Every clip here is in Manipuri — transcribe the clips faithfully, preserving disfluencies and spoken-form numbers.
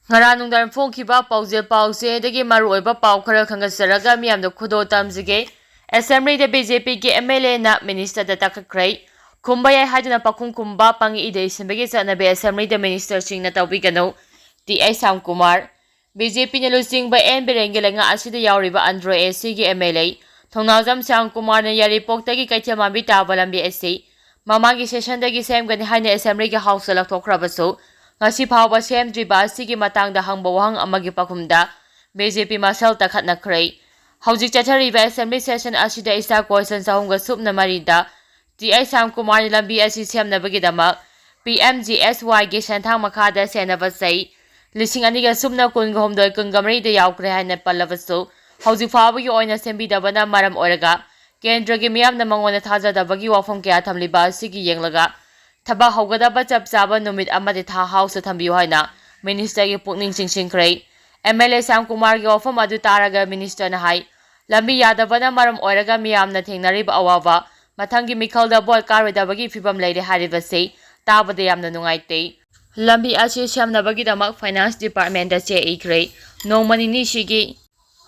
ꯉꯔꯥꯡ ꯅꯨꯡꯗꯥꯡ ꯐꯣꯡꯈꯤꯕ ꯄꯥꯎꯖꯦꯜ ꯄꯥꯎꯆꯦꯗꯒꯤ ꯃꯔꯨꯑꯣꯏꯕ ꯄꯥꯎ ꯈꯔ ꯈꯪꯒꯠꯆꯔꯒ ꯃꯤꯌꯥꯝꯗ ꯈꯨꯗꯣꯜ ꯇꯝꯖꯒꯦ꯫ ꯑꯦꯁꯦꯝꯕ꯭ꯂꯤꯗ ꯕꯤ ꯖꯦ ꯄꯤꯒꯤ ꯑꯦꯝ ꯑꯦꯜ ꯑꯦꯅ ꯃꯤꯅꯤꯁꯇꯔꯗ ꯇꯛꯈꯠꯈ꯭ꯔꯦ꯫ ꯈꯨꯝꯕ ꯌꯥꯏ ꯍꯥꯏꯗꯨꯅ ꯄꯥꯈꯨꯝ ꯈꯨꯝꯕ ꯄꯪꯏꯗ ꯏꯁꯤꯟꯕꯒꯤ ꯆꯠꯅꯕꯤ ꯑꯦꯁꯦꯝꯕ꯭ꯂꯤꯗ ꯃꯤꯅꯤꯁꯇꯔꯁꯤꯡꯅ ꯇꯧꯕꯤꯒꯅꯨ꯫ T H Shyamkumar. B J ꯄꯤꯅ ꯂꯨꯆꯤꯡꯕ ꯑꯦꯟ ꯕꯤꯔꯦꯟꯒꯤ ꯂꯩꯉꯥꯛ ꯑꯁꯤꯗ ꯌꯥꯎꯔꯤꯕ ꯑꯟꯗ꯭ꯔꯣ ꯑꯦ ꯁꯤꯒꯤ ꯑꯦꯝ ꯑꯦꯜ ꯑꯦ ꯊꯧꯅꯥꯖꯝ ꯁ꯭ꯌꯥꯝꯀꯨꯃꯥꯔꯅ ꯌꯥꯏꯔꯤꯄꯣꯛꯇꯒꯤ ꯀꯩꯊꯦꯜꯃꯥꯟꯕꯤ ꯇꯥꯕ ꯂꯝꯕꯤ ꯑꯁꯤ ꯃꯃꯥꯡꯒꯤ ꯁꯦꯁꯟꯗꯒꯤ ꯁꯦꯝꯒꯅꯤ ꯍꯥꯏꯅ ꯑꯦꯁꯦꯝꯕ꯭ꯂꯤꯒꯤ ꯍꯥꯎꯁꯇ ꯂꯧꯊꯣꯛꯈ꯭ꯔꯕꯁꯨ, ꯉꯁꯤ ꯐꯥꯎꯕ ꯁꯦꯝꯗ꯭ꯔꯤꯕ ꯑꯁꯤꯒꯤ ꯃꯇꯥꯡꯗ ꯍꯪꯕ ꯋꯥꯍꯪ ꯑꯃꯒꯤ ꯄꯥꯎꯈꯨꯝꯗ ꯕꯤ ꯖꯦ ꯄꯤ ꯃꯁꯦꯜ ꯇꯛꯈꯠꯅꯈ꯭ꯔꯦ꯫ ꯍꯧꯖꯤꯛ ꯆꯠꯊꯔꯤꯕ ꯑꯦꯁꯦꯝꯕ꯭ꯂꯤ ꯁꯦꯁꯟ ꯑꯁꯤꯗ ꯏꯁꯥ ꯀꯣꯏꯁꯟ ꯆꯍꯨꯝꯒ ꯁꯨꯞꯅ ꯃꯔꯤꯗ ꯇꯤ ꯑꯩꯆ ꯁ꯭ꯌꯥꯝꯀꯨꯃꯥꯔꯅ ꯂꯝꯕꯤ ꯑꯁꯤ ꯁꯦꯝꯅꯕꯒꯤꯗꯃꯛ ꯄꯤ ꯑꯦꯝ ꯖꯤ ꯑꯦꯁ ꯋꯥꯏꯒꯤ ꯁꯦꯟꯊꯥꯡ ꯃꯈꯥꯗ ꯁꯦꯟꯅꯕ ꯆꯩ ꯂꯤꯁꯤꯡ ꯑꯅꯤꯒ ꯁꯨꯞꯅ ꯀꯨꯟꯒ ꯍꯨꯝꯗꯣꯏ ꯀꯨꯟꯒ ꯃꯔꯤꯗ ꯌꯥꯎꯈ꯭ꯔꯦ ꯍꯥꯏꯅ ꯄꯜꯂꯕꯁꯨ, ꯍꯧꯖꯤꯛ ꯐꯥꯎꯕꯒꯤ ꯑꯣꯏꯅ ꯁꯦꯝꯕꯤꯗꯕꯅ ꯃꯔꯝ ꯑꯣꯏꯔꯒ ꯀꯦꯟꯗ꯭ꯔꯒꯤ ꯃꯤꯌꯥꯝꯅ ꯃꯉꯣꯟꯗ ꯊꯥꯖꯗꯕꯒꯤ ꯋꯥꯐꯝ ꯀꯌꯥ ꯊꯝꯂꯤꯕ ꯑꯁꯤꯒꯤ ꯌꯦꯡꯂꯒ ꯊꯕꯛ ꯍꯧꯒꯗꯕ ꯆꯞ ꯆꯥꯕ ꯅꯨꯃꯤꯠ ꯑꯃꯗꯤ ꯊꯥ ꯍꯥꯎꯁꯇ ꯊꯝꯕꯤꯌꯨ ꯍꯥꯏꯅ ꯃꯤꯅꯤꯁꯇꯔꯒꯤ ꯄꯨꯛꯅꯤꯡ ꯆꯤꯡꯁꯤꯟꯈ꯭ꯔꯦ꯫ ꯑꯦꯝ ꯑꯦꯜ ꯑꯦ ꯁ꯭ꯌꯥꯝꯀꯨꯃꯥꯔꯒꯤ ꯋꯥꯐꯝ ꯑꯗꯨ ꯇꯥꯔꯒ ꯃꯤꯅꯤꯁꯇꯔꯅ ꯍꯥꯏ, ꯂꯝꯕꯤ ꯌꯥꯗꯕꯅ ꯃꯔꯝ ꯑꯣꯏꯔꯒ ꯃꯤꯌꯥꯝꯅ ꯊꯦꯡꯅꯔꯤꯕ ꯑꯋꯥꯕ ꯃꯊꯪꯒꯤ ꯃꯤꯈꯜꯗ ꯚꯣꯠ ꯀꯥꯔꯣꯏꯗꯕꯒꯤ ꯐꯤꯕꯝ ꯂꯩꯔꯦ ꯍꯥꯏꯔꯤꯕꯁꯤ ꯇꯥꯕꯗ ꯌꯥꯝꯅ ꯅꯨꯡꯉꯥꯏꯇꯦ꯫ ꯂꯝꯕꯤ ꯑꯁꯤ ꯁꯦꯝꯅꯕꯒꯤꯗꯃꯛ ꯐꯥꯏꯅꯥꯟꯁ ꯗꯤꯄꯥꯔꯠꯃꯦꯟꯗ ꯆꯦ ꯏꯈ꯭ꯔꯦ꯫ ꯅꯣꯡꯃ ꯅꯤꯅꯤ ꯁꯤꯒꯤ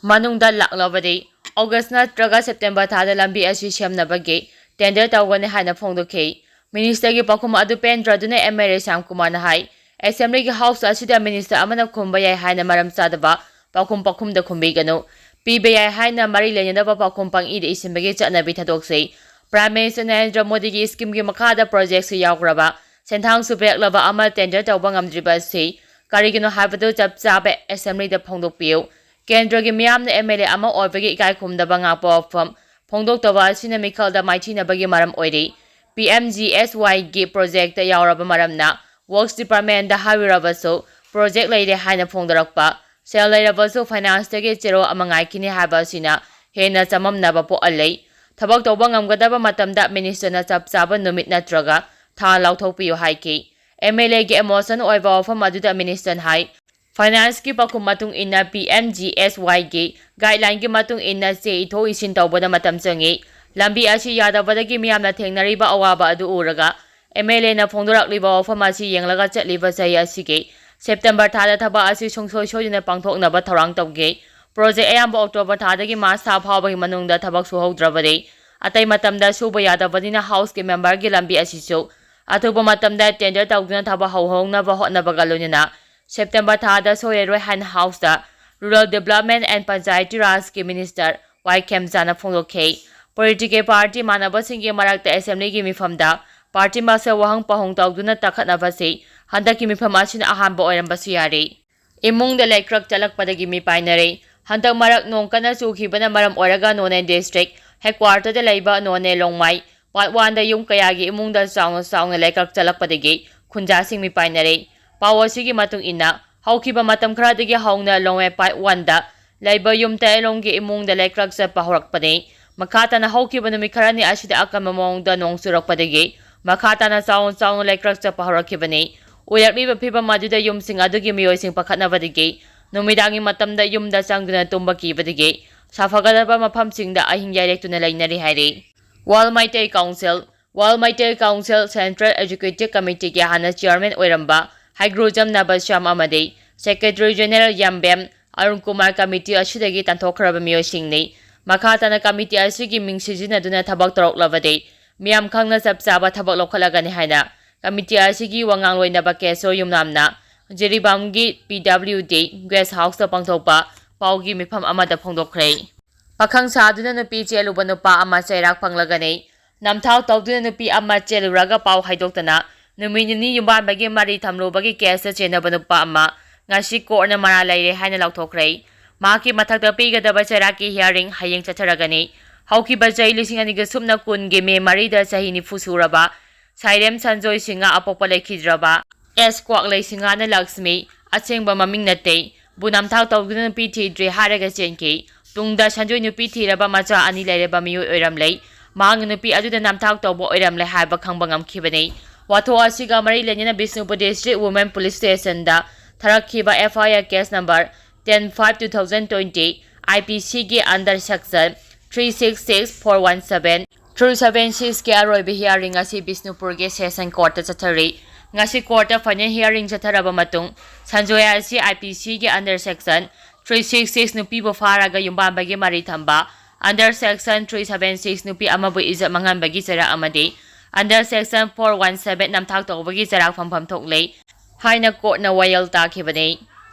ꯃꯅꯨꯡꯗ ꯂꯥꯛꯂꯕꯗꯤ ꯑꯣꯒꯁ ꯅꯠꯇ꯭ꯔꯒ ꯁꯦꯞꯇꯦꯝꯕꯔ ꯊꯥꯗ ꯂꯝꯕꯤ ꯑꯁꯤ ꯁꯦꯝꯅꯕꯒꯤ ꯇꯦꯟꯗꯔ ꯇꯧꯒꯅꯤ ꯍꯥꯏꯅ ꯐꯣꯡꯗꯣꯛꯈꯤ꯫ ꯃꯤꯅꯤꯁꯇꯔꯒꯤ ꯄꯥꯎꯈꯨꯝ ꯑꯗꯨ ꯄꯦꯟꯗ꯭ꯔꯗꯨꯅ ꯑꯦꯝ ꯑꯦꯜ ꯑꯦ ꯁ꯭ꯌꯥꯝꯀꯨꯃꯥꯔꯅ ꯍꯥꯏ, ꯑꯦꯁꯦꯝꯕ꯭ꯂꯤꯒꯤ ꯍꯥꯎꯁ ꯑꯁꯤꯗ ꯃꯤꯅꯤꯁꯇꯔ ꯑꯃꯅ ꯈꯨꯝꯕ ꯌꯥꯏ ꯍꯥꯏꯅ ꯃꯔꯝ ꯆꯥꯗꯕ ꯄꯥꯎꯈꯨꯝ ꯄꯥꯎꯈꯨꯝꯗ ꯈꯨꯝꯕꯤꯒꯅꯨ꯫ ꯄꯤꯕ ꯌꯥꯏ ꯍꯥꯏꯅ ꯃꯔꯤ ꯂꯩꯅꯗꯕ ꯄꯥꯎꯈꯨꯝ ꯄꯪꯏꯗ ꯏꯁꯤꯟꯕꯒꯤ ꯆꯠꯅꯕꯤ ꯊꯥꯗꯣꯛꯁꯤ꯫ ꯄ꯭ꯔꯥꯏꯝ ꯃꯤꯅꯤꯁꯇꯔ ꯅꯔꯦꯟꯗ꯭ꯔ ꯃꯣꯗꯤꯒꯤ ꯁ꯭ꯀꯤꯝꯒꯤ ꯃꯈꯥꯗ ꯄ꯭ꯔꯣꯖꯦꯛꯁꯨ ꯌꯥꯎꯈ꯭ꯔꯕ ꯁꯦꯟꯊꯥꯡꯁꯨ ꯄꯤꯔꯛꯂꯕ ꯑꯃ ꯇꯦꯟꯗꯔ ꯇꯧꯕ ꯉꯝꯗ꯭ꯔꯤꯕ ꯑꯁꯤ ꯀꯔꯤꯒꯤꯅꯣ ꯍꯥꯏꯕꯗꯨ ꯆꯞ ꯆꯥꯕ ꯑꯦꯁꯦꯝꯕ꯭ꯂꯤꯗ ꯐꯣꯡꯗꯣꯛꯄꯤꯌꯨ꯫ ꯀꯦꯟꯗ꯭ꯔꯒꯤ ꯃꯤꯌꯥꯝꯅ ꯑꯦꯝ ꯑꯦꯜ ꯑꯦ ꯑꯃ ꯑꯣꯏꯕꯒꯤ ꯏꯀꯥꯏ ꯈꯨꯝꯅꯕ ꯉꯥꯛꯄ ꯋꯥꯐꯝ ꯐꯣꯡꯗꯣꯛꯇꯕ ꯑꯁꯤꯅ ꯃꯤꯈꯜꯗ ꯃꯥꯏꯊꯤꯅꯕꯒꯤ ꯃꯔꯝ ꯑꯣꯏꯔꯤ꯫ ꯄꯤ ꯑꯦꯝ ꯖꯤ ꯑꯦꯁ ꯋꯥꯏꯒꯤ ꯄ꯭ꯔꯣꯖꯦꯛꯇ ꯌꯥꯎꯔꯕ ꯃꯔꯝꯅ ꯋꯔꯛꯁ ꯗꯤꯄꯥꯔꯠꯃꯦꯟꯗ ꯍꯥꯏꯔꯨꯔꯕꯁꯨ ꯄ꯭ꯔꯣꯖꯦꯛ ꯂꯩꯔꯦ ꯍꯥꯏꯅ ꯐꯣꯡꯗꯣꯔꯛꯄ, ꯁꯦꯜ ꯂꯩꯔꯕꯁꯨ ꯐꯥꯏꯅꯥꯟꯁꯇꯒꯤ ꯆꯦꯔꯣꯜ ꯑꯃ ꯉꯥꯏꯈꯤꯅꯤ ꯍꯥꯏꯕ ꯑꯁꯤꯅ ꯍꯦꯟꯅ ꯆꯃꯝꯅꯕ ꯄꯣꯛꯍꯜꯂꯤ꯫ ꯊꯕꯛ ꯇꯧꯕ ꯉꯝꯒꯗꯕ ꯃꯇꯝꯗ ꯃꯤꯅꯤꯁꯇꯔꯅ ꯆꯞ ꯆꯥꯕ ꯅꯨꯃꯤꯠ ꯅꯠꯇ꯭ꯔꯒ ꯊꯥ ꯂꯥꯎꯊꯣꯛꯄꯤꯌꯨ ꯍꯥꯏꯈꯤ꯫ ꯑꯦꯝ ꯑꯦꯜ ꯑꯦꯒꯤ ꯏꯃꯣꯁꯟ ꯑꯣꯏꯕ ꯋꯥꯐꯝ ꯑꯗꯨꯗ ꯃꯤꯅꯤꯁꯇꯔꯅ ꯍꯥꯏ, ꯐꯥꯏꯅꯥꯟꯁꯀꯤ ꯄꯥꯎꯈꯨꯝ ꯃꯇꯨꯡ ꯏꯟꯅ ꯄꯤ ꯑꯦꯝ ꯖꯤ ꯑꯦꯁ ꯋꯥꯏꯒꯤ ꯒꯥꯏꯗꯂꯥꯏꯟꯒꯤ ꯃꯇꯨꯡ ꯏꯟꯅ ꯆꯦ ꯏꯊꯣꯛ ꯏꯁꯤꯟ ꯇꯧꯕꯗ ꯃꯇꯝ ꯆꯪꯏ꯫ ꯂꯝꯕꯤ ꯑꯁꯤ ꯌꯥꯗꯕꯗꯒꯤ ꯃꯤꯌꯥꯝꯅ ꯊꯦꯡꯅꯔꯤꯕ ꯑꯋꯥꯕ ꯑꯗꯨ ꯎꯔꯒ ꯑꯦꯝ ꯑꯦꯜ ꯑꯦꯅ ꯐꯣꯡꯗꯣꯔꯛꯂꯤꯕ ꯋꯥꯐꯝ ꯑꯁꯤ ꯌꯦꯡꯂꯒ ꯆꯠꯂꯤꯕ ꯆꯍꯤ ꯑꯁꯤꯒꯤ ꯁꯦꯞꯇꯦꯝꯕꯔ ꯊꯥꯗ ꯊꯕꯛ ꯑꯁꯤ ꯁꯨꯡꯁꯣꯏ ꯁꯣꯏꯗꯅ ꯄꯥꯡꯊꯣꯛꯅꯕ ꯊꯧꯔꯥꯡ ꯇꯧꯒꯦ꯫ ꯄ꯭ꯔꯣꯖꯦꯛ ꯑꯌꯥꯝꯕ ꯑꯣꯛꯇꯣꯕꯔ ꯊꯥꯗꯒꯤ ꯃꯥꯔꯆ ꯊꯥ ꯐꯥꯎꯕꯒꯤ ꯃꯅꯨꯡꯗ ꯊꯕꯛ ꯁꯨꯍꯧꯗ꯭ꯔꯕꯗꯤ ꯑꯇꯩ ꯃꯇꯝꯗ ꯁꯨꯕ ꯌꯥꯗꯕꯅꯤꯅ ꯍꯥꯎꯁꯀꯤ ꯃꯦꯝꯕꯔꯒꯤ ꯂꯝꯕꯤ ꯑꯁꯤꯁꯨ ꯑꯊꯨꯕ ꯃꯇꯝꯗ ꯇꯦꯟꯗꯔ ꯇꯧꯗꯨꯅ ꯊꯕꯛ ꯍꯧꯍꯧꯅꯕ ꯍꯣꯠꯅꯕꯒ ꯂꯣꯏꯅꯅ ꯁꯦꯞꯇꯦꯝꯕꯔ ꯊꯥꯗ ꯁꯣꯏꯔꯔꯣꯏ ꯍꯥꯏꯅ ꯍꯥꯎꯁꯇ Rural Development and Panchayati Rajꯀꯤ ꯃꯤꯅꯤꯁꯇꯔ ꯋꯥꯏ ꯈꯦꯝꯆꯥꯅ ꯐꯣꯡꯗꯣꯛꯈꯤ꯫ ꯄꯣꯂꯤꯇꯤꯀꯦꯜ ꯄꯥꯔꯇꯤ ꯃꯥꯟꯅꯕꯁꯤꯡꯒꯤ ꯃꯔꯛꯇ ꯑꯦꯁꯦꯝꯕ꯭ꯂꯤꯒꯤ ꯃꯤꯐꯝꯗ ꯄꯥꯔꯇꯤ ꯃꯁꯦꯜ ꯋꯥꯍꯪ ꯄꯥꯎꯍꯪ ꯇꯧꯗꯨꯅ ꯇꯛꯈꯠꯅꯕꯁꯤ ꯍꯟꯗꯛꯀꯤ ꯃꯤꯐꯝ ꯑꯁꯤꯅ ꯑꯍꯥꯟꯕ ꯑꯣꯏꯔꯝꯕꯁꯨ ꯌꯥꯔꯦ꯫ ꯏꯃꯨꯡꯗ ꯂꯩꯀ꯭ꯔꯛ ꯆꯠꯂꯛꯄꯗꯒꯤ ꯃꯤ ꯄꯥꯏꯅꯔꯦ꯫ ꯍꯟꯗꯛ ꯃꯔꯛ ꯅꯣꯡ ꯀꯟꯅ ꯆꯨꯈꯤꯕꯅ ꯃꯔꯝ ꯑꯣꯏꯔꯒ ꯅꯣꯅꯦ ꯗꯤꯁꯇ꯭ꯔꯤꯛ ꯍꯦꯗꯀ꯭ꯋꯥꯔꯇꯔꯗ ꯂꯩꯕ ꯅꯣꯅꯦ ꯂꯣꯡꯃꯥꯏ ꯄꯥꯔꯠ ꯋꯥꯟꯗ ꯌꯨꯝ ꯀꯌꯥꯒꯤ ꯏꯃꯨꯡꯗ ꯆꯥꯎꯅ ꯆꯥꯎꯅ ꯂꯩꯀ꯭ꯔꯛ ꯆꯠꯂꯛꯄꯗꯒꯤ ꯈꯨꯟꯖꯥꯁꯤꯡ ꯃꯤ ꯄꯥꯏꯅꯔꯦ꯫ ꯄꯥꯎ ꯑꯁꯤꯒꯤ ꯃꯇꯨꯡ ꯏꯟꯅ, ꯍꯧꯈꯤꯕ ꯃꯇꯝ ꯈꯔꯗꯒꯤ ꯍꯧꯅ ꯂꯣꯡꯃꯥꯏ ꯄꯥꯔꯠ ꯋꯥꯟꯗ ꯂꯩꯕ ꯌꯨꯝ ꯇꯔꯦꯠꯂꯣꯝꯒꯤ ꯏꯃꯨꯡꯗ ꯂꯩꯀ꯭ꯔꯛ ꯆꯠꯄ ꯍꯧꯔꯛꯄꯅꯤ꯫ ꯃꯈꯥ ꯇꯥꯅ ꯍꯧꯈꯤꯕ ꯅꯨꯃꯤꯠ ꯈꯔꯅꯤ ꯑꯁꯤꯗ ꯑꯀꯟꯕ ꯃꯑꯣꯡꯗ ꯅꯣꯡ ꯆꯨꯔꯛꯄꯗꯒꯤ ꯃꯈꯥ ꯇꯥꯅ ꯆꯥꯎꯅ ꯆꯥꯎꯅ ꯂꯩꯀ꯭ꯔꯛ ꯆꯠꯄ ꯍꯧꯔꯛꯈꯤꯕꯅꯤ꯫ ꯑꯣꯏꯔꯛꯂꯤꯕ ꯐꯤꯕꯝ ꯑꯗꯨꯗ ꯌꯨꯝꯁꯤꯡ ꯑꯗꯨꯒꯤ ꯃꯤꯑꯣꯏꯁꯤꯡ ꯄꯥꯈꯠꯅꯕꯗꯒꯤ ꯅꯨꯃꯤꯗꯥꯡꯒꯤ ꯃꯇꯝꯗ ꯌꯨꯝꯗ ꯆꯪꯗꯨꯅ ꯇꯨꯝꯕ ꯀꯤꯕꯗꯒꯤ ꯁꯥꯐꯒꯗꯕ ꯃꯐꯝꯁꯤꯡꯗ ꯑꯍꯤꯡ ꯌꯥꯏꯔꯦꯛꯇꯨꯅ ꯂꯩꯅꯔꯤ ꯍꯥꯏꯔꯤ꯫ World Meitei Council, World Meitei Council Central Executive Committeeꯒꯤ ꯍꯥꯟꯅ ꯆꯤꯌꯔꯃꯦꯟ ꯑꯣꯏꯔꯝꯕ ꯍꯩꯒ꯭ꯔꯨꯖꯝ ꯅꯕꯁ꯭ꯌꯥꯝ ꯑꯃꯗꯤ secretary general ꯌꯥꯝꯕꯦꯝ Arun Kumar committee ꯑꯁꯤꯗꯒꯤ ꯇꯥꯟꯊꯣꯛꯈ꯭ꯔꯕ ꯃꯤꯑꯣꯏꯁꯤꯡꯅꯤ꯫ ꯃꯈꯥ ꯇꯥꯅ ꯀꯃꯤꯇꯤ ꯑꯁꯤꯒꯤ ꯃꯤꯡ ꯁꯤꯖꯤꯟꯅꯗꯨꯅ ꯊꯕꯛ ꯇꯧꯔꯛꯂꯕꯗꯤ ꯃꯤꯌꯥꯝ ꯈꯪꯅ ꯆꯞ ꯆꯥꯕ ꯊꯕꯛ ꯂꯧꯈꯠꯂꯒꯅꯤ ꯍꯥꯏꯅ ꯀꯃꯤꯇꯤ ꯑꯁꯤꯒꯤ ꯋꯥꯉꯥꯡꯂꯣꯏꯅꯕ ꯀꯦꯁꯣꯔ ꯌꯨꯝꯅꯥꯝꯅ ꯖꯤꯔꯤꯕꯥꯝꯒꯤ ꯄꯤ ꯗꯕ꯭ꯂꯤꯎ ꯗꯤ ꯒꯦꯁ ꯍꯥꯎꯁꯇ ꯄꯥꯡꯊꯣꯛꯄ ꯄꯥꯎꯒꯤ ꯃꯤꯐꯝ ꯑꯃꯗ ꯐꯣꯡꯗꯣꯛꯈ꯭ꯔꯦ꯫ ꯄꯥꯈꯪ ꯁꯥꯗꯨꯅ ꯅꯨꯄꯤ ꯆꯦꯜꯂꯨꯕ ꯅꯨꯄꯥ ꯑꯃ ꯆꯩꯔꯥꯛ ꯐꯪꯂꯒꯅꯤ꯫ ꯅꯝꯊꯥꯛ ꯇꯧꯗꯨꯅ ꯅꯨꯄꯤ ꯑꯃ ꯆꯦꯜꯂꯨꯔꯒ ꯄꯥꯎ ꯍꯥꯏꯗꯣꯛꯇꯅ ꯅꯨꯃꯤꯠ ꯅꯤꯅꯤ ꯌꯨꯝꯕꯥꯟꯕꯒꯤ ꯃꯔꯤ ꯊꯝꯂꯨꯕꯒꯤ ꯀꯦꯁꯇ ꯆꯦꯟꯅꯕ ꯅꯨꯄꯥ ꯑꯃ ꯉꯁꯤ ꯀꯣꯔꯠꯅ ꯃꯔꯥꯜ ꯂꯩꯔꯦ ꯍꯥꯏꯅ ꯂꯥꯎꯊꯣꯛꯈ꯭ꯔꯦ꯫ ꯃꯍꯥꯛꯀꯤ ꯃꯊꯛꯇ ꯄꯤꯒꯗꯕ ꯆꯩꯔꯥꯛꯀꯤ ꯍꯤꯌꯥꯔꯤꯡ ꯍꯌꯦꯡ ꯆꯠꯊꯔꯒꯅꯤ꯫ ꯍꯧꯈꯤꯕ ꯆꯍꯤ ꯂꯤꯁꯤꯡ ꯑꯅꯤꯒ ꯁꯨꯞꯅ ꯀꯨꯟꯒꯤ ꯃꯦ ꯃꯔꯤꯗ ꯆꯍꯤ ꯅꯤꯐꯨ ꯁꯨꯔꯕ ꯁꯥꯏꯔꯦꯝ ꯁꯟꯖꯣꯏ ꯁꯤꯡꯍ ꯑꯄꯣꯛꯄ ꯂꯩꯈꯤꯗ꯭ꯔꯕ ꯑꯦꯁ ꯀ꯭ꯋꯥꯛꯂꯩ ꯁꯤꯡꯍꯅ ꯂꯛꯁꯃꯤ, ꯑꯁꯦꯡꯕ ꯃꯃꯤꯡ ꯅꯠꯇꯦ, ꯕꯨ ꯅꯝꯊꯥꯛ ꯇꯧꯗꯨꯅ ꯅꯨꯄꯤ ꯊꯤꯗ꯭ꯔꯦ ꯍꯥꯏꯔꯒ ꯆꯦꯟꯈꯤ꯫ ꯇꯨꯡꯗ ꯁꯟꯖꯣꯏ ꯅꯨꯄꯤ ꯊꯤꯔꯕ ꯃꯆꯥ ꯑꯅꯤ ꯂꯩꯔꯕ ꯃꯤꯑꯣꯏ ꯑꯣꯏꯔꯝꯂꯦ꯫ ꯃꯍꯥꯛꯅ ꯅꯨꯄꯤ ꯑꯗꯨꯗ ꯅꯝꯊꯥꯛ ꯇꯧꯕ ꯑꯣꯏꯔꯝꯂꯦ ꯍꯥꯏꯕ ꯈꯪꯕ ꯉꯝꯈꯤꯕꯅꯤ꯫ ꯋꯥꯊꯣꯛ ꯑꯁꯤꯒ ꯃꯔꯤ ꯂꯩꯅꯅ Bishnupur District Women Police Stationꯗ ꯊꯥꯔꯛꯈꯤꯕ F I R case number ten five two thousand twenty, I P Cꯒꯤ under section three six six, four one seven, three seven sixꯀꯤ ꯑꯔꯣꯏꯕ hearing ꯑꯁꯤ ꯕꯤꯁꯅꯨꯄꯨꯔꯒꯤ Session Courtꯇ ꯆꯠꯊꯔꯤ꯫ ꯉꯁꯤ ꯀꯣꯔꯠꯇ ꯐꯥꯏꯅꯦꯜ ꯍꯤꯌꯥꯔꯤꯡ ꯆꯠꯊꯔꯕ ꯃꯇꯨꯡ, ꯁꯟꯖꯣꯌꯥ ꯑꯁꯤ ꯑꯥꯏ ꯄꯤ ꯁꯤꯒꯤ under section three six six ꯅꯨꯄꯤꯕꯨ ꯐꯥꯔꯒ ꯌꯨꯝꯕꯥꯟꯕꯒꯤ ꯃꯔꯩ ꯊꯝꯕ, under section three seven six ꯅꯨꯄꯤ ꯑꯃꯕꯨ ꯏꯖꯠ ꯃꯥꯡꯍꯟꯕꯒꯤ ꯆꯩꯔꯥꯛ ꯑꯃꯗꯤ under section four one seven ꯅꯝꯊꯥꯛ ꯇꯧꯕꯒꯤ ꯆꯩꯔꯥꯛ ꯐꯪꯐꯝ ꯊꯣꯛꯂꯦ ꯍꯥꯏꯅ ꯀꯣꯔꯠꯅ ꯋꯥꯌꯦꯜ ꯇꯥꯈꯤꯕꯅꯤ꯫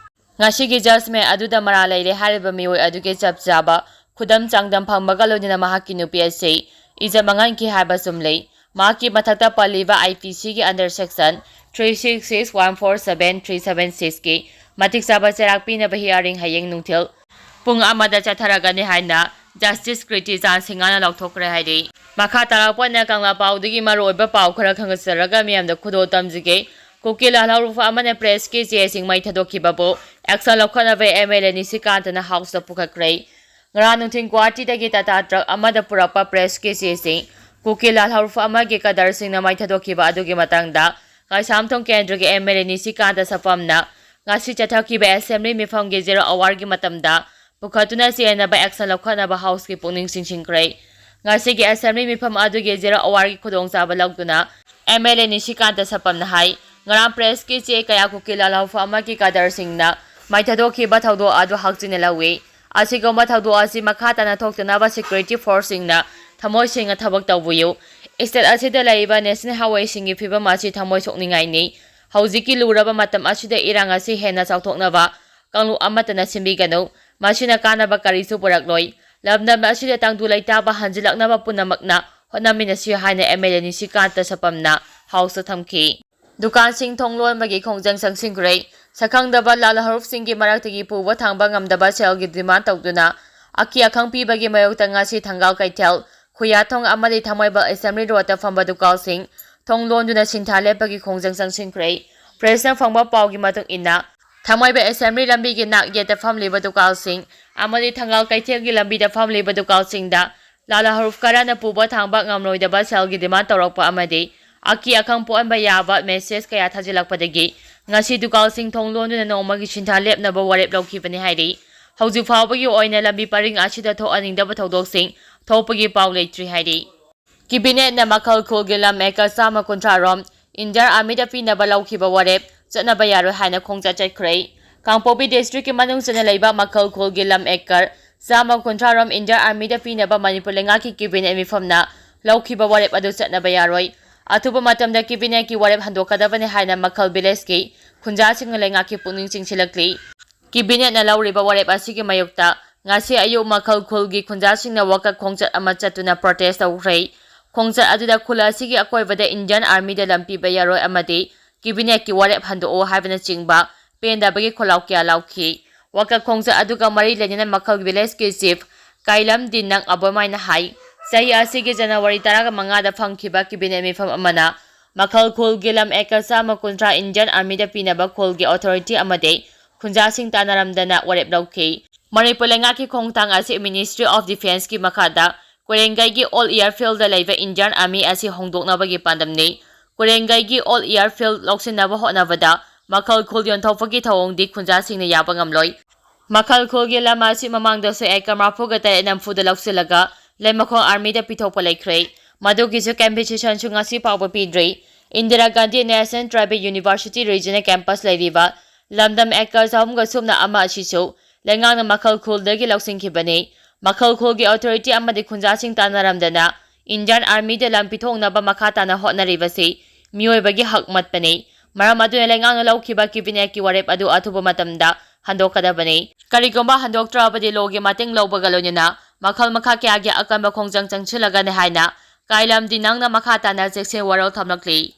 ꯉꯁꯤꯒꯤ judgment ꯑꯗꯨꯗ ꯃꯔꯥꯜ ꯂꯩꯔꯦ ꯍꯥꯏꯔꯤꯕ ꯃꯤꯑꯣꯏ ꯑꯗꯨꯒꯤ ꯆꯞ ꯆꯥꯕ ꯈꯨꯗꯝ ꯆꯥꯡꯗꯝ ꯐꯪꯕꯒ ꯂꯣꯏꯅꯅ ꯃꯍꯥꯛꯀꯤ ꯅꯨꯄꯤ ꯑꯁꯤ ꯏꯖꯠ ꯃꯥꯡꯍꯟꯈꯤ ꯍꯥꯏꯕ ꯆꯨꯝꯂꯦ꯫ ꯃꯍꯥꯛꯀꯤ ꯃꯊꯛꯇ ꯄꯜꯂꯤꯕ ꯑꯥꯏ ꯄꯤ ꯁꯤꯒꯤ under section three six six one four seven three seven sixꯀꯤ ꯃꯇꯤꯛ ꯆꯥꯕ ꯆꯩꯔꯥꯛ ꯄꯤꯅꯕ hearing ꯍꯌꯦꯡ ꯅꯨꯡꯊꯤꯜ ꯄꯨꯡ ꯑꯃꯗ ꯆꯠꯊꯔꯒꯅꯤ ꯍꯥꯏꯅ Justice ꯀ꯭ꯔꯤꯇꯤ ꯆꯥꯟ ꯁꯤꯡꯍꯅ ꯂꯥꯎꯊꯣꯛꯈ꯭ꯔꯦ ꯍꯥꯏꯔꯤ꯫ ꯃꯈꯥ ꯇꯥꯔꯛꯄ ꯑꯣꯏꯅ ꯀꯪꯂꯥ ꯄꯥꯎꯗꯒꯤ ꯃꯔꯨꯑꯣꯏꯕ ꯄꯥꯎ ꯈꯔ ꯈꯪꯒꯠꯆꯔꯒ ꯃꯤꯌꯥꯝꯗ ꯈꯨꯗꯣꯜ ꯇꯝꯖꯒꯦ꯫ ꯀꯨꯀꯤ ꯂꯥꯜꯍꯧꯂꯨꯞ ꯑꯃꯅ pressꯀꯤ ꯆꯦꯁꯤꯡ ꯃꯩ ꯊꯥꯗꯣꯛꯈꯤꯕꯕꯨ action ꯂꯧꯈꯠꯅꯕ ꯑꯦꯝ ꯑꯦꯜ ꯑꯦ ꯅꯤꯁꯤꯀꯥꯟꯇꯅ Houseꯇ ꯄꯨꯈꯠꯈ꯭ꯔꯦ꯫ ꯉꯔꯥꯡ ꯅꯨꯡꯊꯤꯜ ꯒꯨꯋꯥꯍꯥꯇꯤꯗꯒꯤ ꯇꯥꯇꯥ ꯇ꯭ꯔꯛ ꯑꯃꯗ ꯄꯨꯔꯛꯄ pressꯀꯤ ꯆꯦꯁꯤꯡ ꯀꯨꯀꯤ ꯂꯥꯜꯍꯧꯂꯨꯞ ꯑꯃꯒꯤ ꯀꯗꯔꯁꯤꯡꯅ ꯃꯩ ꯊꯥꯗꯣꯛꯈꯤꯕ ꯑꯗꯨꯒꯤ ꯃꯇꯥꯡꯗ ꯀꯩꯁꯥꯝꯊꯣꯡ ꯀꯦꯟꯗ꯭ꯔꯒꯤ ꯑꯦꯝ ꯑꯦꯜ ꯑꯦ ꯅꯤꯁꯤꯀꯥꯟꯇ ꯁꯥꯄꯝꯅ ꯉꯁꯤ ꯆꯠꯊꯈꯤꯕ assembly ꯃꯤꯐꯝꯒꯤ zero hourꯒꯤ ꯃꯇꯝꯗ ꯄꯨꯈꯠꯇꯨꯅ ꯆꯦꯟꯅꯕ action ꯂꯧꯈꯠꯅꯕ Houseꯀꯤ ꯄꯨꯛꯅꯤꯡ ꯆꯤꯡꯁꯤꯟꯈ꯭ꯔꯦ꯫ ꯉꯁꯤꯒꯤ assembly ꯃꯤꯐꯝ ꯑꯗꯨꯒꯤ zero hourꯒꯤ ꯈꯨꯗꯣꯡꯆꯥꯕ ꯂꯧꯗꯨꯅ ꯑꯦꯝ ꯑꯦꯜ ꯑꯦ ꯅꯤꯁꯤꯀꯥꯟꯇ ꯁꯥꯄꯝꯅ ꯍꯥꯏ, ꯉꯔꯥꯡ pressꯀꯤ ꯆꯦ ꯀꯌꯥ ꯀꯨꯀꯤ ꯂꯥꯜꯍꯧꯂꯨꯞ ꯑꯃꯒꯤ ꯀꯗꯔꯁꯤꯡꯅ ꯃꯩ ꯊꯥꯗꯣꯛꯈꯤꯕ ꯊꯧꯗꯣꯛ ꯑꯗꯨ ꯍꯛꯆꯤꯟꯅ ꯂꯧꯏ꯫ ꯑꯁꯤꯒꯨꯝꯕ ꯊꯧꯗꯣꯛ ꯑꯁꯤ ꯃꯈꯥ ꯇꯥꯅ ꯊꯣꯛꯇꯅꯕ security forceꯁꯤꯡꯅ ꯊꯃꯣꯏ ꯁꯦꯡꯅ ꯊꯕꯛ ꯇꯧꯕꯤꯌꯨ꯫ State ꯑꯁꯤꯗ ꯂꯩꯔꯤꯕ national highwayꯁꯤꯡꯒꯤ ꯐꯤꯕꯝ ꯑꯁꯤ ꯊꯃꯣꯏ ꯁꯣꯛꯅꯤꯡꯉꯥꯏꯅꯤ꯫ ꯍꯧꯖꯤꯛꯀꯤ ꯂꯨꯔꯕ ꯃꯇꯝ ꯑꯁꯤꯗ ꯏꯔꯥꯡ ꯑꯁꯤ ꯍꯦꯟꯅ ꯆꯥꯎꯊꯣꯛꯅꯕ ꯀꯥꯡꯂꯨꯞ ꯑꯃꯠꯇꯅ ꯁꯤꯟꯕꯤꯒꯅꯨ꯫ ꯃꯁꯤꯅ ꯀꯥꯟꯅꯕ ꯀꯔꯤꯁꯨ ꯄꯨꯔꯛꯂꯣꯏ꯫ ꯂꯝꯗꯝ ꯑꯁꯤꯗ ꯇꯪꯗꯨ ꯂꯩꯇꯥꯕ ꯍꯟꯖꯤꯜꯂꯛꯅꯕ ꯄꯨꯝꯅꯃꯛꯅ ꯍꯣꯠꯅꯃꯤꯟꯅꯁꯤ ꯍꯥꯏꯅ ꯑꯦꯝ ꯑꯦꯜ ꯑꯦ ꯅꯤꯁꯤꯀꯥꯟꯇ ꯁꯥꯄꯝꯅ Houseꯇ ꯊꯝꯈꯤ꯫ ꯗꯨꯀꯥꯟꯁꯤꯡ ꯊꯣꯡ ꯂꯣꯟꯕꯒꯤ ꯈꯣꯡꯖꯪ ꯆꯪꯁꯤꯟꯈ꯭ꯔꯦ꯫ ꯁꯛꯈꯪꯗꯕ ꯂꯥꯜꯍꯧꯂꯨꯞꯁꯤꯡꯒꯤ ꯃꯔꯛꯇꯒꯤ ꯄꯨꯕ ꯊꯥꯡꯕ ꯉꯝꯗꯕ ꯁꯦꯜꯒꯤ demand ꯇꯧꯗꯨꯅ ꯑꯀꯤ ꯑꯈꯪ ꯄꯤꯕꯒꯤ ꯃꯥꯌꯣꯛꯇ ꯉꯁꯤ ꯊꯪꯒꯥꯜ ꯀꯩꯊꯦꯜ, ꯈꯨꯌꯥꯊꯣꯡ ꯑꯃꯗꯤ ꯊꯥꯡꯃꯩꯕꯟ assembly roadꯇ ꯐꯝꯕ ꯗꯨꯀꯥꯟꯁꯤꯡ ꯊꯣꯡ ꯂꯣꯟꯗꯨꯅ ꯁꯤꯟꯊꯥ ꯂꯦꯞꯄꯒꯤ ꯈꯣꯡꯖꯪ ꯆꯪꯁꯤꯟꯈ꯭ꯔꯦ꯫ Pressꯅ ꯐꯪꯕ ꯄꯥꯎꯒꯤ ꯃꯇꯨꯡ ꯏꯟꯅ, ꯊꯥꯡꯃꯩꯕꯟ assembly ꯂꯝꯕꯤꯒꯤ ꯅꯥꯛ ꯌꯦꯠꯇ ꯐꯝꯂꯤꯕ ꯗꯨꯀꯥꯟꯁꯤꯡ ꯑꯃꯗꯤ ꯊꯪꯒꯥꯜ ꯀꯩꯊꯦꯜꯒꯤ ꯂꯝꯕꯤꯗ ꯐꯝꯂꯤꯕ ꯗꯨꯀꯥꯟꯁꯤꯡꯗ ꯂꯥꯜꯍꯧꯂꯨꯞ ꯈꯔꯅ ꯄꯨꯕ ꯊꯥꯡꯕ ꯉꯝꯂꯣꯏꯗꯕ ꯁꯦꯜꯒꯤ demand ꯇꯧꯔꯛꯄ ꯑꯃꯗꯤ ꯑꯀꯤ ꯑꯈꯪ ꯄꯣꯛꯍꯟꯕ ꯌꯥꯕ message ꯀꯌꯥ ꯊꯥꯖꯤꯜꯂꯛꯄꯗꯒꯤ ꯉꯁꯤ ꯗꯨꯀꯥꯟꯁꯤꯡ ꯊꯣꯡ ꯂꯣꯟꯗꯨꯅ ꯅꯣꯡꯃꯒꯤ ꯁꯤꯟꯊꯥ ꯂꯦꯞꯅꯕ ꯋꯥꯔꯦꯞ ꯂꯧꯈꯤꯕꯅꯤ ꯍꯥꯏꯔꯤ꯫ ꯍꯧꯖꯤꯛ ꯐꯥꯎꯕꯒꯤ ꯑꯣꯏꯅ ꯂꯝꯕꯤ ꯄꯔꯤꯡ ꯑꯁꯤꯗ ꯊꯣꯛꯍꯟꯅꯤꯡꯗꯕ ꯊꯧꯗꯣꯛꯁꯤꯡ ꯊꯣꯛꯄꯒꯤ ꯄꯥꯎ ꯂꯩꯇ꯭ꯔꯤ ꯍꯥꯏꯔꯤ꯫ Cabinetꯅ ꯃꯈꯜ ꯈꯨꯜꯒꯤ ꯂꯝ acre ꯆꯥꯝꯃ ꯀꯨꯟꯊ꯭ꯔꯥ ꯔꯣꯝ Indian Armyꯗ ꯄꯤꯅꯕ ꯂꯧꯈꯤꯕ ꯋꯥꯔꯦꯞ ꯆꯠꯅꯕ ꯌꯥꯔꯣꯏ ꯍꯥꯏꯅ ꯈꯣꯡꯆꯠ ꯆꯠꯈ꯭ꯔꯦ꯫ ꯀꯥꯡꯄꯣꯛꯄꯤ districtꯀꯤ ꯃꯅꯨꯡ ꯆꯟꯅ ꯂꯩꯕ ꯃꯈꯜ ꯈꯨꯜꯒꯤ ꯂꯝ acre ꯆꯥꯝꯃ ꯀꯨꯟꯊ꯭ꯔꯥ ꯔꯣꯝ Indian Armyꯗ ꯄꯤꯅꯕ ꯃꯅꯤꯄꯨꯔ ꯂꯩꯉꯥꯛꯀꯤ cabinet ꯃꯤꯐꯝꯅ ꯂꯧꯈꯤꯕ ꯋꯥꯔꯦꯞ ꯑꯗꯨ ꯆꯠꯅꯕ ꯌꯥꯔꯣꯏ꯫ ꯑꯊꯨꯕ ꯃꯇꯝꯗ cabinetꯀꯤ ꯋꯥꯔꯦꯞ ꯍꯟꯗꯣꯛꯀꯗꯕꯅꯤ ꯍꯥꯏꯅ ꯃꯈꯜ villageꯀꯤ ꯈꯨꯟꯖꯥꯁꯤꯡꯅ ꯂꯩꯉꯥꯛꯀꯤ ꯄꯨꯛꯅꯤꯡ ꯆꯤꯡꯁꯤꯜꯂꯛꯂꯤ꯫ Cabinetꯅ ꯂꯧꯔꯤꯕ ꯋꯥꯔꯦꯞ ꯑꯁꯤꯒꯤ ꯃꯥꯌꯣꯛꯇ ꯉꯁꯤ ꯑꯌꯨꯛ ꯃꯈꯜ ꯈꯨꯜꯒꯤ ꯈꯨꯟꯖꯥꯁꯤꯡꯅ ꯋꯥꯀꯠ ꯈꯣꯡꯆꯠ ꯑꯃ ꯆꯠꯇꯨꯅ protest ꯇꯧꯈ꯭ꯔꯦ꯫ ꯈꯣꯡꯆꯠ ꯑꯗꯨꯗ ꯈꯨꯜ ꯑꯁꯤꯒꯤ ꯑꯀꯣꯏꯕꯗ Indian Armyꯗ ꯂꯝ ꯄꯤꯕ ꯌꯥꯔꯣꯏ ꯑꯃꯗꯤ cabinetꯀꯤ ꯋꯥꯔꯦꯞ ꯍꯟꯗꯣꯛꯑꯣ ꯍꯥꯏꯕꯅꯆꯤꯡꯕ ꯄꯦꯟꯗꯕꯒꯤ ꯈꯣꯜꯂꯥꯎ ꯀꯌꯥ ꯂꯥꯎꯈꯤ꯫ ꯋꯥꯀꯠ ꯈꯣꯡꯆꯠ ꯑꯗꯨꯒ ꯃꯔꯤ ꯂꯩꯅꯅ ꯃꯈꯜ villageꯀꯤ chief ꯀꯥꯏꯂꯝ ꯗꯤꯟꯅꯪ ꯑꯕꯣꯏꯃꯥꯏꯅ ꯍꯥꯏ, ꯆꯍꯤ ꯑꯁꯤꯒꯤ January ꯇꯔꯥꯃꯉꯥꯗ ꯐꯪꯈꯤꯕ cabinet ꯃꯤꯐꯝ ꯑꯃꯅ ꯃꯈꯜ ꯈꯨꯜꯒꯤ ꯂꯝ acre ꯆꯥꯝꯃ ꯀꯨꯟꯊ꯭ꯔꯥ Indian Armyꯗ ꯄꯤꯅꯕ ꯈꯨꯜꯒꯤ authority ꯑꯃꯗꯤ ꯈꯨꯟꯖꯥꯁꯤꯡ ꯇꯥꯟꯅꯔꯝꯗꯅ ꯋꯥꯔꯦꯞ ꯂꯧꯈꯤ꯫ ꯃꯅꯤꯄꯨꯔ ꯂꯩꯉꯥꯛꯀꯤ ꯈꯣꯡꯊꯥꯡ ꯑꯁꯤ Ministry of Defenceꯀꯤ ꯃꯈꯥꯗ ꯀꯣꯏꯔꯦꯡꯒꯩꯒꯤ all airfieldꯗ ꯂꯩꯕ Indian Army ꯑꯁꯤ ꯍꯣꯡꯗꯣꯛꯅꯕꯒꯤ ꯄꯥꯟꯗꯝꯅꯤ꯫ ꯀꯣꯏꯔꯦꯡꯒꯩꯒꯤ all airfield ꯂꯧꯁꯤꯟꯅꯕ ꯍꯣꯠꯅꯕꯗ ꯃꯈꯜ ꯈꯨꯜ ꯌꯣꯟꯊꯣꯛꯄꯒꯤ ꯊꯧꯑꯣꯡꯗꯤ ꯈꯨꯟꯖꯥꯁꯤꯡꯅ ꯌꯥꯕ ꯉꯝꯂꯣꯏ꯫ ꯃꯈꯜ ꯈꯨꯜꯒꯤ ꯂꯝ ꯑꯁꯤ ꯃꯃꯥꯡꯗꯁꯨ acre ꯃꯔꯤꯐꯨꯒ ꯇꯔꯦꯠ ꯅꯝꯐꯨꯗ ꯂꯧꯁꯤꯜꯂꯒ ꯂꯩꯃꯈꯣꯡ Armyꯗ ꯄꯤꯊꯣꯛꯄ ꯂꯩꯈ꯭ꯔꯦ꯫ ꯃꯗꯨꯒꯤꯁꯨ compensationꯁꯨ ꯉꯁꯤ ꯐꯥꯎꯕ ꯄꯤꯗ꯭ꯔꯤ꯫ Indira Gandhi National Tribal University Regional Campus ꯂꯩꯔꯤꯕ ꯂꯝꯗꯝ acre ꯆꯍꯨꯝꯒ ꯁꯨꯞꯅ ꯑꯃ ꯑꯁꯤꯁꯨ ꯂꯩꯉꯥꯛꯅ ꯃꯈꯜ ꯈꯨꯜꯗꯒꯤ ꯂꯧꯁꯤꯟꯈꯤꯕꯅꯤ꯫ ꯃꯈꯜ ꯈꯨꯜꯒꯤ authority ꯑꯃꯗꯤ ꯈꯨꯟꯖꯥꯁꯤꯡ ꯇꯥꯟꯅꯔꯝꯗꯅ Indian Armyꯗ ꯂꯝ ꯄꯤꯊꯣꯛꯅꯕ ꯃꯈꯥ ꯇꯥꯅ ꯍꯣꯠꯅꯔꯤꯕꯁꯤ ꯃꯤꯑꯣꯏꯕꯒꯤ ꯍꯛ ꯃꯠꯄꯅꯤ꯫ ꯃꯔꯝ ꯑꯗꯨꯅ ꯂꯩꯉꯥꯛꯅ ꯂꯧꯈꯤꯕ cabinetꯀꯤ ꯋꯥꯔꯦꯞ ꯑꯗꯨ ꯑꯊꯨꯕ ꯃꯇꯝꯗ ꯍꯟꯗꯣꯛꯀꯗꯕꯅꯤ꯫ ꯀꯔꯤꯒꯨꯝꯕ ꯍꯟꯗꯣꯛꯇ꯭ꯔꯕꯗꯤ lawꯒꯤ ꯃꯇꯦꯡ ꯂꯧꯕꯒ ꯂꯣꯏꯅꯅ ꯃꯈꯜ ꯃꯈꯥ ꯀꯌꯥꯒꯤ ꯑꯀꯟꯕ ꯈꯣꯡꯖꯪ ꯆꯪꯁꯤꯜꯂꯒꯅꯤ ꯍꯥꯏꯅ ꯀꯥꯏꯂꯝ ꯗꯤꯟꯅꯪꯅ ꯃꯈꯥ ꯇꯥꯅ ꯆꯦꯛꯁꯤꯟ ꯋꯥꯔꯣꯜ ꯊꯝꯂꯛꯂꯤ꯫